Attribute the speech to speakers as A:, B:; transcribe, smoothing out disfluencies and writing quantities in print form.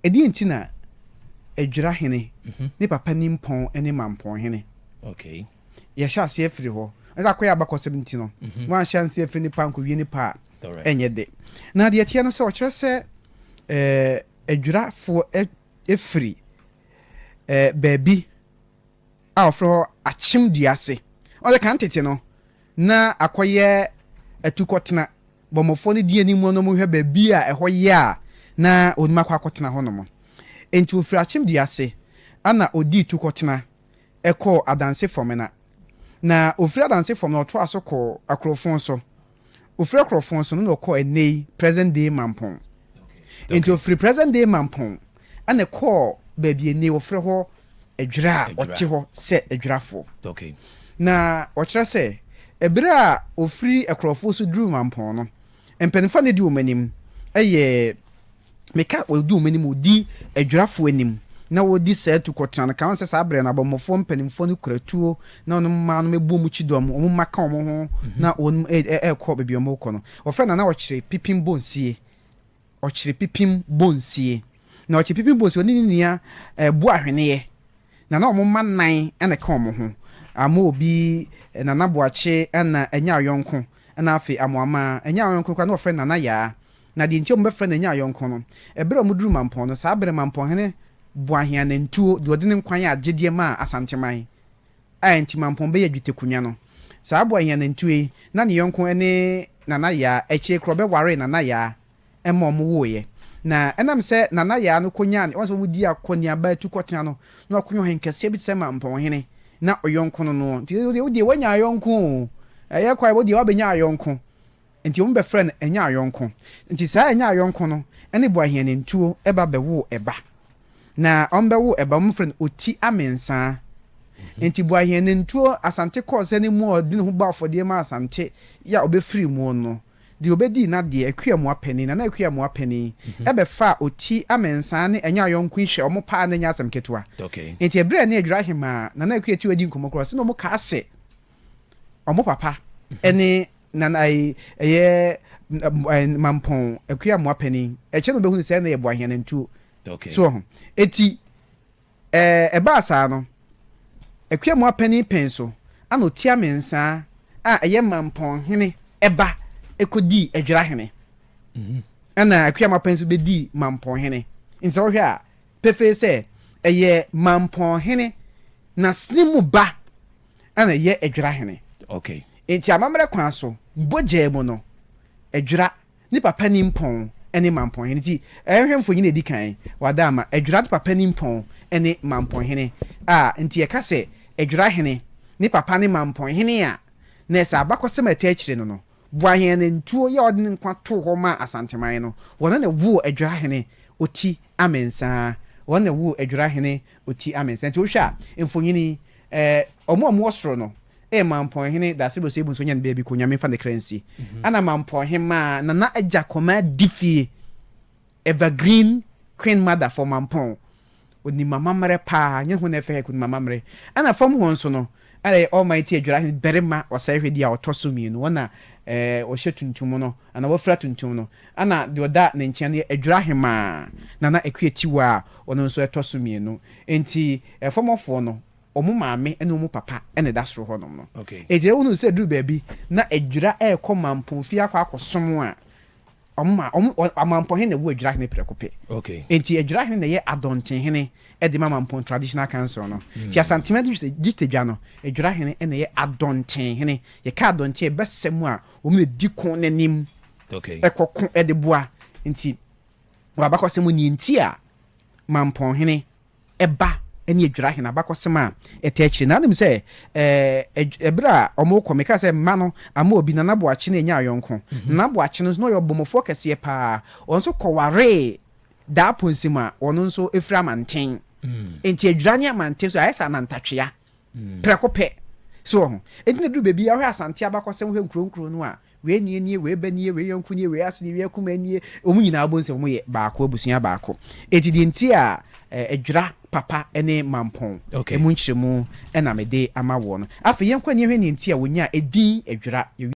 A: Ɛdeɛn nti na Adwira hene ne papa nimpɔn ne Mampɔn hene?
B: Okay.
A: Yɛhyɛ aseɛ firi hɔ. Ɛsɛ akɔyɛ abakɔsɛm nti no, mhm. Woanhyɛ aseɛ firi nipa nkɔwie nipa a, ɛnyɛ de. Na deɛ ɛteɛ no sɛ ɔkyerɛ sɛ ɛɛ Adwirafoɔ firi ɛɛ baabi a wɔfrɛ hɔ Akyem Dua ase. Ɔsɛ kan tete no, na akɔyɛ atukɔtena. Bɔmmɔfoɔ no di anim na wɔhwɛ baabi a ɛhɔ yɛ a na wɔnim akɔ akɔtena hɔnom. Enti ɔfiri Akyem Dua ase ɛna ɔdii tukɔtena kɔɔ Adanse Fɔmena. Na ɔfiri Adanse Fɔmena ɔtoaa so kɔɔ Akorofon so. Ɔfiri Akorofon so no na ɔkɔɔ ɛnnɛ yi present day Mampong. Enti ɔfiri present day Mampong ɛna ɛkɔɔ baabi ɛnnɛ yi wɔfrɛ hɔ Adwira a ɔte hɔ sɛ Adwirafoɔ. Na ɔkyerɛ sɛ, ɛberɛ a ɔfiri Akorɔfoɔ so duruu Mampɔn no, mpanimfoɔ a na ɛdi wɔn anim yɛ, meka wɔdi wɔn anim, wɔdi Adwirafoɔ anim, na wɔdi saa tukɔtena no, ka ho sɛ saa berɛ no abɔmmɔfoɔ mpanimfoɔ no kura tuo na wɔn mmaa no bɔ wɔn kyidɔm, wɔn mma ka wɔn ho na wɔn rekɔ baabi a wɔrekɔ no. Wɔfrɛ no Nana Ɔkyere Pipim Bonsie. Ɔkyere Pipim Bonsie. Na Ɔkyere Pipim Bonsie, ɔne ne nua Boahweneɛ, na na wɔn mma nnan na ɛka wɔn ho. Amobi, Nana Boakye, ɛna Anya Ayɔnko, ɛna afei Amoamaa. Anya Ayɔnko koraa na wɔfrɛ no Nana Yaa. Na deɛ nti a wɔbɛfrɛ no Anya Ayɔnko no, ɛberɛ a wɔduruu Mampɔn no, saa berɛ Mampɔnhene Boaheaa Nantuo deɛ ɔde ne nkwa yɛɛ agyedeɛ maa Asanteman, a enti Mampɔn bɛyɛɛ dwetɛkunya no. Saa Boaheaa Nantuo yi, na ne yɔnko ne Nana Yaa, akyire koraa ɔbɛwaree Nana Yaa ma wɔwoeɛ. Na ɛnam sɛ Nana Yaa no kɔnyaa ne, wɔn sɛ wɔdi akɔneaba atu kɔtena no, na wakɔnya ɔhenkɛseɛ bi te sɛ Mampɔnhene, na ɔyɔnko no noɔ. Nti wodeɛ woanya ayɔnko o, ɛyɛ kwae wodeɛ woabɛnya ayɔnko. Nti wɔbɛfrɛ no Anya Ayɔnko. Nti saa Anya Ayɔnko no ne Boahianantuo ba bɛwoo ɛba. Na wɔbɛwoo ɛba, wɔfrɛ no Oti Amensaa. Nti Boahianantuo, Asante kɔɔ sɛ ne mu a ɔde ne ho bɔɔ afɔdeɛ maa Asante yɛ a ɔbɛfirii mu no, deɛ ɔbɛdii n'adeɛ, Akua Amoah panin, Nana Akua Amoah panin, bɛfaa Oti Amensaa ne Anya Ayɔnko yi hwɛɛ wɔn paa na ɛnyɛ asɛm ketewa. Nti ɛberɛ a ɛne Adwira Ahemaa, Nana Akua Tiwa di nkɔmmɔ koraa, ɔse na wɔkaa se wɔn papa ne Nana yi ɛyɛ Mampɔn Akua Amoah panin. Ɛkyɛ na ɔbɛhunu sɛ na yɛ Boahianantuo. So wɔ ho. Eti ɛbaa saa no, Akua Amoah panin pɛn so ana ɔtia Mensah a ɛyɛ Mampɔn hene ba kɔdii Adwira hene. Ɛna Akua Amoah panin nso bɛdii Mampɔn hene. Nti sɛ wohwɛ a, pefee sɛ ɛyɛ Mampɔn hene n'asene mu ba ɛna ɛyɛ Adwira hene.
B: Okay.
A: Enti amammerɛ kwan so, bɔgyaa mu no, Adwira ne papa nimpɔn ne Mampɔn hene. Nti ɛnhwɛ mfonyin a edi kan, wada ama Adwira ne papa nimpɔn ne Mampɔn hene a, nti yɛka sɛ Adwira hene ne papa ne Mampɔn hene a, na ɛsɛ abakɔsɛm a ɛtaa akyire no no, Boahen Anantuo yɛ a ɔde ne nkwa too hɔ maa Asanteman no, wɔno na ɛwoo Adwira hene Oti Amensaa. Wɔno na ɛwoo Adwira hene Oti Amensaa. Nti wohwɛ a, mfonyin yi, ɛɛ, wɔn a wɔwɔ soro no, Ɛyɛ Mampɔnhene Dasebo Seibu nso nya no baabi kɔ Nyame mfa ne kra nsie. Ɛna Mampɔnhemaa Nana Agya Kɔmaa Difie, Evergreen Queen Mother for Mampɔn. Onim amammerɛ paa, nyɛ ho na ɛfɛ heck, onim amammerɛ. Ɛna fam hɔ nso no, ɛna ɛyɛ Almighty Adwirahene barima Ɔsɛehwɛdi a ɔtɔ so mmienu, ɔna ɛɛ ɔhyɛ tuntum no, anaa wafira tuntum no. Ɛna deɛ ɔda ne nkyɛn no yɛ Adwirahemaa Nana Akua Tiwaa a ɔno nso ɛtɔ so mmienu. Enti fam hɔfoɔ no, wɔn maame ne wɔn papa na ɛda soro hɔnom no. Enti wohunu sɛ ɛduru baabi na adwira rekɔ Mampɔn fie akɔ akɔsom a, wɔn ma wɔn Amampɔnhene na ɛwɔ Adwira hene prɛko pɛ. Enti Adwira hene na ɛyɛ Adɔntenhene de ma Mampɔn Traditional Council no. Nti Asantehene Gyitadwa no, Adwira hene na ɛyɛ Adɔntenhene. Yɛka Adɔnten a, ɛbɛsɛ mu a wɔn na ɛdi ko no anim kɔko de boa. Nti wɔ abakɔsɛm mu, nea nti a Mampɔnhene ba ne Adwira hene abakɔsɛm a ɛtaa akyire. Na wonim sɛ ɛberɛ a wɔrekɔ, mekaa sɛ mma no ama obi, Nana Boakye na ɛnyaa yɔnko. Nana Boakye no nso na ɔyɛ ɔbɔmmɔfoɔ kɛseɛ pa ara. Ɔno nso kɔwaree Daapɔnsim a ɔno nso firi Amanten. Enti Adwira ne Amanten nso ayɛ sɛ anantatwea prɛko pɛ. So wɔ ho? Enti na ɛduru baabi a wohwɛ Asante abakɔsɛm, wohwɛ nkuro nkuro no a, Wei nua nie, wei ba nie, wei yɔnko nie, wei ase nie, wei akumaa nie, wɔn nyinaa wobɛhu sɛ wɔyɛ baako, abusua baako. Enti deɛ nti a Adwira papa ne Mampɔn mu nkyerɛmu na mede ama woɔ no. Afei yɛnkɔ ani nhwɛ deɛ nti a wɔnyaa edin Adwira.